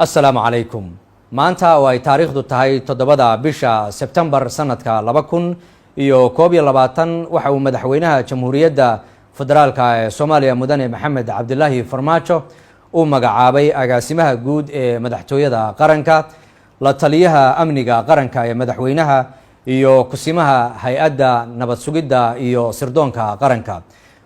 Assalaamu calaykum. Maanta oo ay taariikhdu tahay 7-da bisha Sebtembar sanadka 2021, waxa uu Madaxweynaha Jamhuuriyadda Federaalka ee Soomaaliya, Mudane Maxamed Cabdilaahi Farmaajo, uu magacaabay agaasimaha guud ee Madaxtooyada Qaranka, la taliyaha amniga qaranka ee madaxweynaha iyo kusimaha Hay-adda Nabad Sugidda iyo Sirdoonka Qaranka.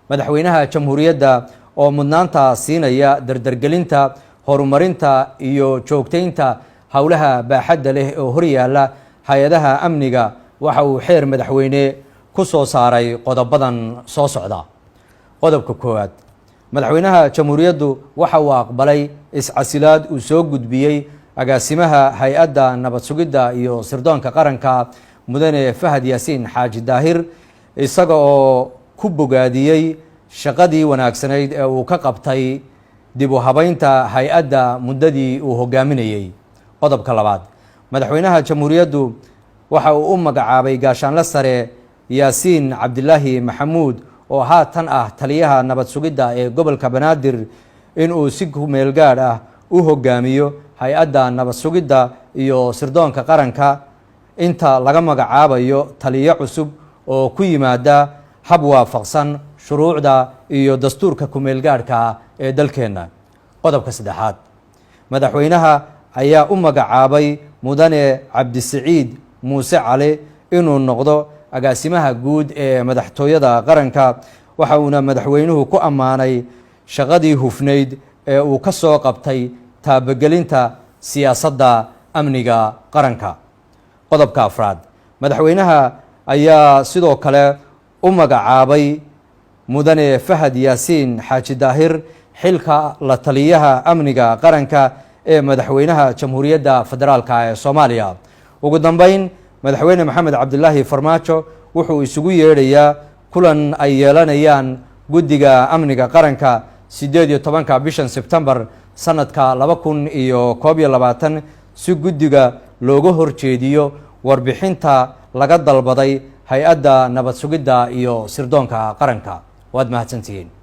Madaxweynaha Jamhuuriyadda oo mudnaanta siinaya dardargelinta, horumarinta iyo joogteynta howlaha baaxadda leh oo horyaala hay-adaha amniga, waxa uu xeer madaxweyne ku soo saaray qodobadan soo socda. Qodobka koowaad: Madaxweynaha Jamhuuriyaddu waxa uu aqbalay iscasilaad uu soo gudbiyey agaasimaha Hay-adda Nabad Sugidda iyo Sirdoonka Qaranka, Mudane Fahad Yaasiin Xaaji Daahir, isaga oo ku bogaadiyey shaqadii wanaagsanayd ee uu ka qabtay dib u habeynta hay-adda muddadii uu hogaaminayey. Qodobka labaad: Madaxweynaha Jamhuuriyaddu waxa uu u magacaabay Gaashaanle Sare Yaasiin Cabdilaahi Maxamuud, oo haatan ah taliyaha nabad sugidda ee gobolka Banaadir, inuu si kumeel gaadh ah u hogaamiyo Hay-adda Nabad Sugidda iyo Sirdoonka Qaranka inta laga magacaabayo taliyo cusub oo ku yimaada hab waafaqsan shuruucda iyo dastuurka kumeelgaadhka ee dalkeenna. Qodobka saddexaad: Madaxweynaha ayaa u magacaabay Mudane Cabdisaciid Muuse Cali inuu noqdo agaasimaha guud ee Madaxtooyada Qaranka. Waxa uuna madaxweynuhu ku ammaanay shaqadii hufnayd ee uu ka soo qabtay taabagelinta siyaasadda amniga qaranka. Qodobka afraad: Madaxweynaha ayaa sidoo kale u magacaabay Mudane Fahad Yaasiin Xaaji Daahir xilka la taliyaha amniga qaranka ee Madaxweynaha Jamhuuriyadda Federaalka ee Soomaaliya. Ugu dambeyn, Madaxweyne Maxamed Cabdilaahi Farmaajo wuxuu isugu yeedhayaa kulan ay yeelanayaan Guddiga Amniga Qaranka 18-ka bishan Sebtembar sanadka 2021, si guddiga looga horjeediyo warbixinta laga dalbaday Hay-adda Nabad Sugidda iyo Sirdoonka Qaranka. Waad mahadsantihiin.